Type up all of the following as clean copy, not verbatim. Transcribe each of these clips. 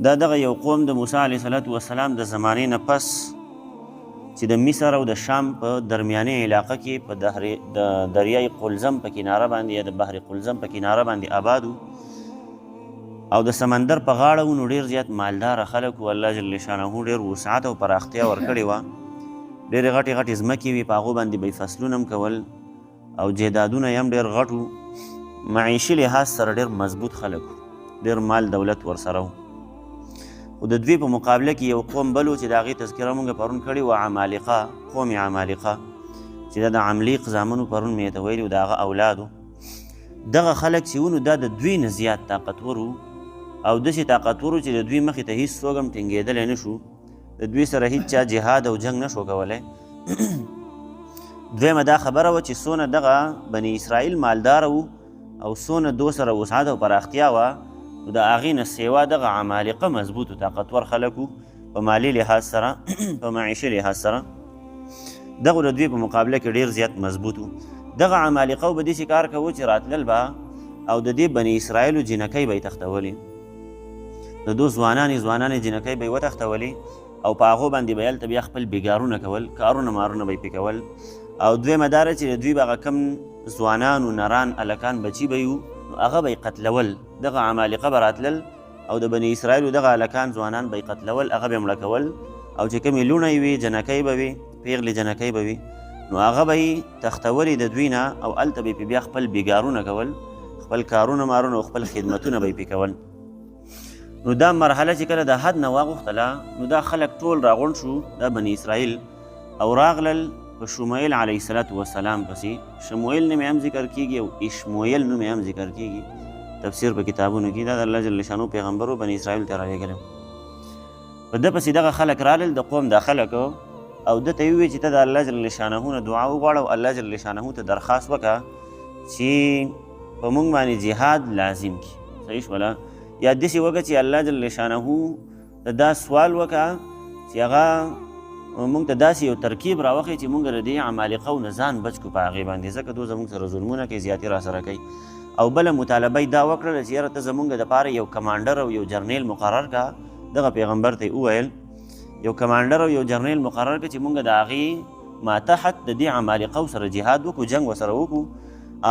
دا دغه یو قوم د موسی علیه الصلاة والسلام د زمانې نه پس چې د مصر او د شام په درمیانې علاقه کې په د دریای قلزم په کناره باندې یا د بحر قلزم په کناره باندې آباد او د سمندر په غاړه وو، نو ډېر زیات مالداره خلک وو. الله جل شانه ډېر وسعت او پراختیا ورکړې وه. ډېرې غټې غټې ځمکې وې، په هغو باندې به یې فصلونه هم کول او جایدادونه یې هم ډېر غټ وو. معیشي لحاظ سره ډېر مضبوط خلک وو، ډېر مال دولت ورسره وو. خو د دوی په مقابله کې یو قوم بل و چې د هغې تذکره مونږ پرون کړې وه، عمالقه، قوم عمالقه، چې دا د عملیق زامنو پرون مې ته ویلي و، د هغه اولادو. دغه خلک چې وو نو دا د دوی نه زیات طاقتور وو او داسې طاقتور وو چې د دوی مخې ته هیڅ څوک هم ټینګېدلی نه شو، د دوی سره هیڅ چا جهاد او جنګ نه شو کولی. دویمه دا خبره وه چې څونه دغه بني اسرائیل مالداره وو او څونه دو سره وسعت او پراختیا وه، نو د هغې نه سیوا دغه عمالقه مضبوط او طاقتور خلک وو په مالي لحاظ سره، په معیشي لحاظ سره. دغه د دوی په مقابله کې ډېر زیات مضبوط وو. دغه عمالقه به داسې کار کوو چې راتلل به او د دې بني اسرائیلو جینکۍ به یې تښتولې، د دو ځوانانې ځوانانې جینکۍ به یې وتښتولې او په هغو باندې به یې هلته بیا خپل بیګارونه کول، کارونه مارونه به یې پرې کول. او دویمه دا ده چې د دوی به هغه کم ځوانانو نران هلکان بچي به یې وو، نو هغه به یې قتلول. دغه عمالقه به راتلل او د بني اسرائیلو دغه هلکان ځوانان به یې قتلول، هغه به یې مړه کول. او چې کومې لوڼه یې وې، جنکۍ به وې، پېغلې جنکۍ به وې، نو هغه به یې تښتولې د دوی نه او هلته به یې پرې بیا خپل بیګارونه کول، خپل کارونه مارونه او خپل خدمتونه به یې پرې کول. نو دا مرحله چې کله د حد نه واغوښتله، نو دا خلک ټول راغونډ شو، دا بني اسرائیل، او راغلل په شمویل علیه الصلاة والسلام پسې. شمویل نوم یې هم ذکر کېږي او اشمویل نوم یې هم ذکر کېږي تفسیر په کتابونو کې. دا د الله جل شانو پیغمبر و، بني اسرائیل ته رالیږلی. په ده پسې دغه خلک رالل، د قوم دا خلک، او ده ته یې وویل چې ته د الله جل شانه نه دعا وغواړه او الله جل شانه ته درخواست وکړه چې په موږ باندې جهاد لازم کړي. صحیح شوله؟ یا داسې وکړه چې الله جل شانه ته دا سوال وکړه چې هغه موږ ته داسې یو ترکیب راوښیي چې موږ له دې عمالقو نه ځان بچ کړو په هغې باندې، ځکه دوی زموږ سره ظلمونه کوي، زیاتي را سره کوي. او بله مطالبه یې دا وکړله چې یاره ته زموږ دپاره یو کمانډر او یو جرنیل مقرر کړه. دغه پیغمبر ته یې وویل یو کمانډر او یو جرنیل مقرر کړه چې موږ د هغې ماتحت د دې عمالقو سره جهاد وکړو، جنګ ورسره وکړو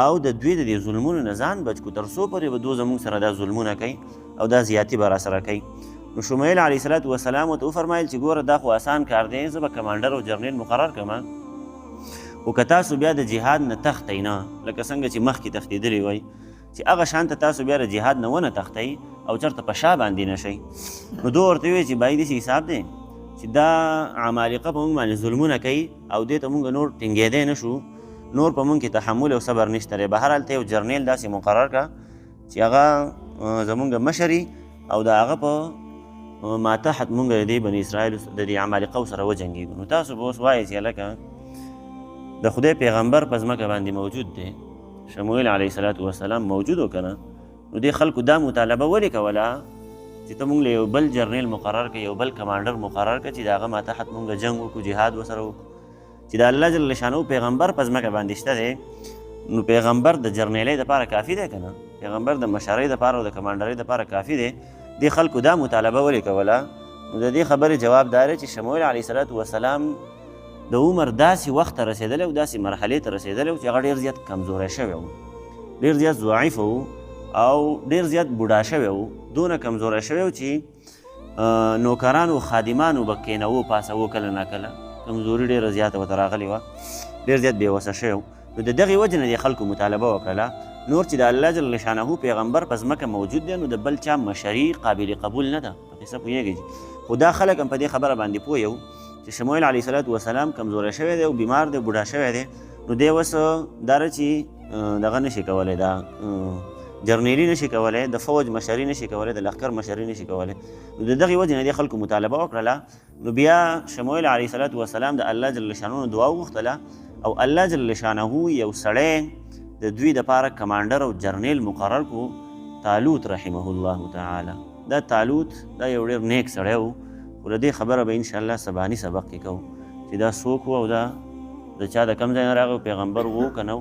او د دوی د دې ظلمونو نه ځان بچ کړو، تر څو پورې به دوی زموږ سره دا ظلمونه کوي او دا زیاتي به را سره کوي. نو شمویل علیه الصلاة والسلام ورته وفرمایل چې ګوره دا خو اسان کار دی، زه به کمانډر او جرنیل مقرر کړم، خو که تاسو بیا د جهاد نه تښتئ نه، لکه څنګه چې مخکې تښتېدلي وئ، چې هغه شان ته تاسو بیا د جهاد نه ونه تښتئ او چېرته په شا باندې نه شئ. نو دوی ورته وویل چې باید داسې حساب دی چې دا عمالقه په موږ باندې ظلمونه کوي او دې ته موږ نور ټینګېدی نه شو، نور په موږ کې تحمل او صبر نشته دی. بهرحال ته یو جرنیل داسې مقرر کړه چې هغه زمونږ مشري او د هغه په ماتحت مونږ د دې بني اسرائیل د دې عمالقو سره وجنګېږو. نو تاسو به اوس وایئ چې هلکه د خدای پیغمبر په ځمکه باندې موجود دی، شمویل علیه الصلاة والسلام موجود و که نه؟ نو دې خلکو دا مطالبه ولې کوله چې ته مونږ له یو بل جرنیل مقرر کړه، یو بل کمانډر مقرر کړه چې د هغه ماتحت مونږ جنګ وکړو، جهاد ورسره وکړو، چې د الله جل شانه پیغمبر په ځمکه باندې شته دی، نو پیغمبر د جرنیلۍ دپاره کافي دی که نه؟ پیغمبر د مشرۍ دپاره او د کمانډرۍ دپاره کافي دی. دې خلکو دا مطالبه ولې کوله؟ نو د دې خبرې جواب دا دی چې شمویل علیه الصلاة والسلام د عمر داسې وخت ته رسېدلی او داسې مرحلې ته رسېدلی و چې هغه ډېر زیات کمزوری شوی و، ډېر زیات ضعیف و او ډېر زیات بوډا شوی و. دونه کمزوری شوی و چې نوکرانو خادمانو به کښېنوو پاسوو کله ناکله، کمزوري ډېره زیاته ورته راغلې وه، ډېر زیات بېوسه شوی و. نو د دغې وجې نه دې خلکو مطالبه وکړله. نور چې د الله جل شانه پیغمبر په ځمکه موجود دی، نو د بل چا مشري قابل قبول نه ده. په قصه پوهېږئ؟ خو دا خلک هم په دې خبره باندې پوه یو چې شمویل علیه الصلاة والسلام کمزوری شوی دی او بیمار دی، بوډا شوی دی، نو دی اوس دا چې دغه نشي کولی، دا جرنیلي نشي کولی، د فوج مشري نشي کولی، د لښکر مشري نشي کولی. نو د دغې وجې نه دې خلکو مطالبه وکړله. نو بیا شمویل علیه الصلاة والسلام د الله جل شانه دعا وغوښتله او الله جل شانه یو سړی د دوی دپاره کمانډر او جرنیل مقرر کو، طالوت رحمه الله تعالی. دا طالوت دا یو ډېر نیک سړی و، خو د دې خبره به انشاءالله سباني سبق کې کوو چې دا څوک و او دا د چا د کم ځای نه راغی، پیغمبر و که نه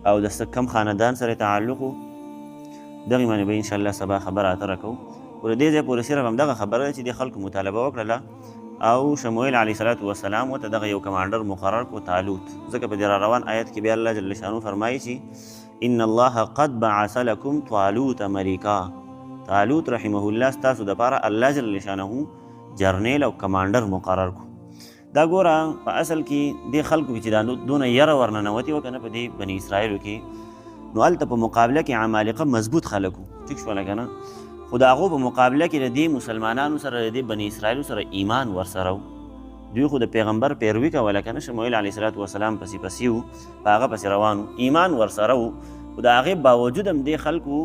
او د څه کم خاندان سره تعلق و. دغې باندې به انشاءالله سبا خبره اتره کوو. خو د دې ځای پورې صرف همدغه خبره ده چې دې خلکو مطالبه وکړله او شمویل علیه الصلاة والسلام ورته دغه یو کمانډر مقرر کو، طالوت. ځکه په دې را روان آیت کې بیا الله جل شانه فرمایي چې ان الله قد بعث لكم طالوت ملکا. طالوت رحمه الله ستاسو دپاره الله جل شانه جرنیل او کمانډر مقرر کو. دا ګوره په اصل کې دې خلکو کې چې دا دونه یره ورننوتې وه که نه په دې بني اسرائیلو کې، نو هلته په مقابله کې عمالقه مضبوط خلک وو، ټیک شوله که نه، خو د هغو په مقابله کې د دې مسلمانانو سره، د دې بني اسرائیلو سره ایمان ورسره و. دوی خو د پیغمبر پیروي کوله که نه، شمویل علیه الصلاة والسلام پسې پسې وو، په هغه پسې روان وو، ایمان ورسره و، خو د هغې باوجود هم دې خلکو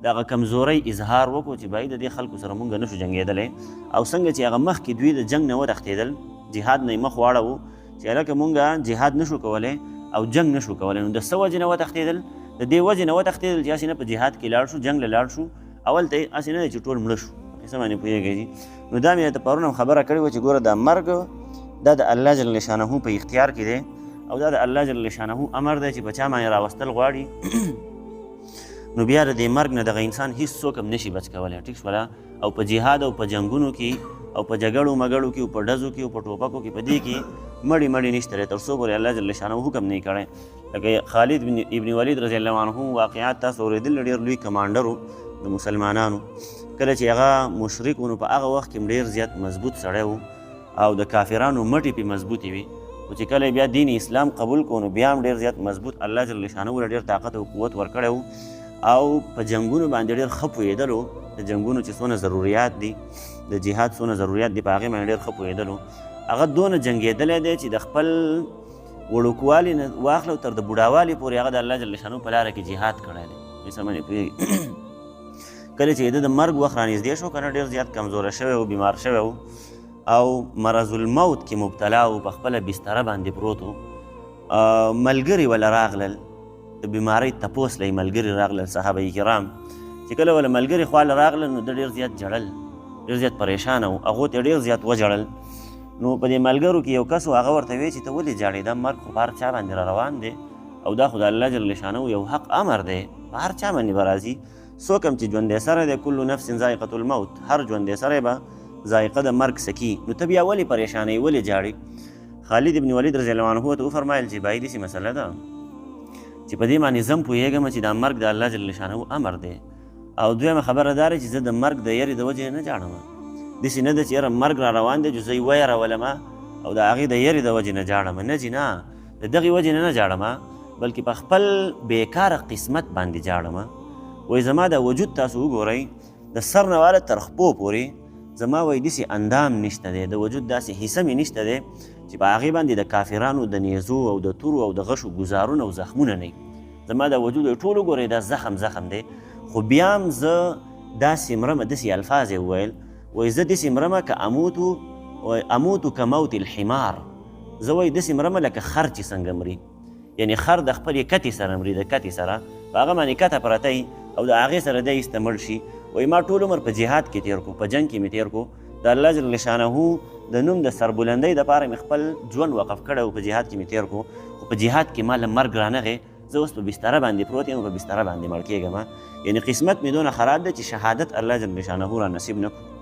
د هغه کمزورۍ اظهار وکړو چې باید د دې خلکو سره مونږ نشو جنګېدلی. او څنګه چې هغه مخکې دوی د جنګ نه وتښتېدل، جهاد نه یې مخ واړوو چې هلکه مونږ جهاد نشو کولی او جنګ نشو کولی، نو د څه وجې نه وتښتېدل؟ د دې وجې نه وتښتېدل چې هسې نه په جهاد کې لاړ شو، جنګ له لاړ شو، او هلته هسې نه دی چې ټول مړه شو. قصه باندې پوهېږئ؟ نو دا مې درته پرون هم خبره کړې وه چې ګوره دا مرګ دا د الله جل شانه په اختیار کې دی، او دا د الله جل شانه امر دی چې په چا باندې راوستل غواړي، نو بیا د دې مرګ نه دغه انسان هیڅ څوک هم نشي بچ کولی. ټیک شوله؟ او په جهاد او په جنګونو کې او په جګړو مګړو کې او په ډزو کې او په ټوپکو کې په دې کې مړی مړی نشته دی تر څو پورې الله جل شانه حکم نه کړی. لکه خالد ابن ولید رضی الله عنه واقعات تاسو اورېدل، ډېر لوی کمانډر و د مسلمانانو. کله چې هغه مشرک و نو په هغه وخت کې ډېر زیات مضبوط سړی و او د کافرانو مټې پې مضبوطې وي، خو چې کله بیا دین اسلام قبول کړو نو بیا هم ډېر زیات مضبوط الله جل شانه له ډېر طاقت او قوت ورکړی و او په جنګونو باندې ډېر ښه پوهېدلو. د جنګونو چې څونه ضروریات دي، د جهاد څونه ضروریات دي، په هغې باندې ډېر ښه پوهېدلو. هغه دونه جنګېدلی دی چې د خپل وړوکوالي نه واخله تر د بوډاوالي پورې هغه د الله جل شانه په لاره کې جهاد کړی دی. قصه باندې پوهېږي؟ کله چې د مرګ وخت رانږدې شو که نه، ډېر زیات کمزوری شوی و، بیمار شوی و او مرض الموت کې مبتلا و، په خپله بستره باندې پروت و. ملګري وله راغلل د بیمارۍ تپوس له یې ملګري راغلل، صحابه کرام. چې کله وله ملګري خواله راغلل نو ده ډېر زیات ژړل، ډېر زیات پریشانه و، هغو ته ډېر زیات وژړل. نو په دې ملګرو کې یو کس و، هغه ورته ویې چې ته ولې ژاړې؟ دا مرګ خو په هر چا باندې را روان دی او دا خو د الله جل شانه یو حق امر دی، په هر چا باندې به راځي. څوک هم چې ژوندی سری دی، کل نفس ذائقة الموت، هر ژوندی سری به ذائقه د مرګ څکي، نو ته بیا ولې پریشانه یې، ولې ژاړې؟ خالد ابن ولید رضی الله عنه ته وفرمایل چې بای داسې مسله ده چې په دې باندې زه هم پوهېږم چې دا مرګ د الله جل شانه امر دی، او دویمه خبره دا ده چې زه د مرګ د یرې د وجې نه ژاړم، داسې نه ده چې یاره مرګ را روان دی چې زه یې ویرولم او د هغې د یرې د وجې نه ژاړم، نه جي نه، د دغې وجې نه نه ژاړم، بلکې په خپل بیکاره قسمت باندې ژاړم. وایي زما دا وجود تاسو وګورئ، د سر نه واله تر خپو پورې زما وایي داسې اندام نشته دی، د وجود داسې حصه مې نشته دی چې په هغې باندې د کافرانو د نیزو او د تورو او د غشو ګزارونه او زخمونه نه وي. زما دا وجود ټول وګورئ، دا زخم زخم دی، خو بیا هم زه داسې مرمه. داسې الفاظ یې وویل، وایي زه داسې مرمه که اموتو، وایي اموتو کموت الحمار، زه وایي داسې مرمه لکه خر چې څنګه مري، یعنې خر د خپلې کتې سره مري، د کتې سره په هغه باندې کته پرته وي او د هغې سره دی ایسته مړ شي. وایي ما ټول عمر په جهاد کې تېر کړو، په جنګ کې مې تېر کړو، د الله جل شانه د نوم د سربلندۍ دپاره مې خپل ژوند وقف کړی و، په جهاد کې مې تېر کړو، خو په جهاد کې ما له مرګ رانغی، زه اوس په بستره باندې پروت یم، په بستره باندې مړ کېږم، یعنې قسمت مې دونه خراب دی چې شهادت الله جل شانه را نصیب نه کړو.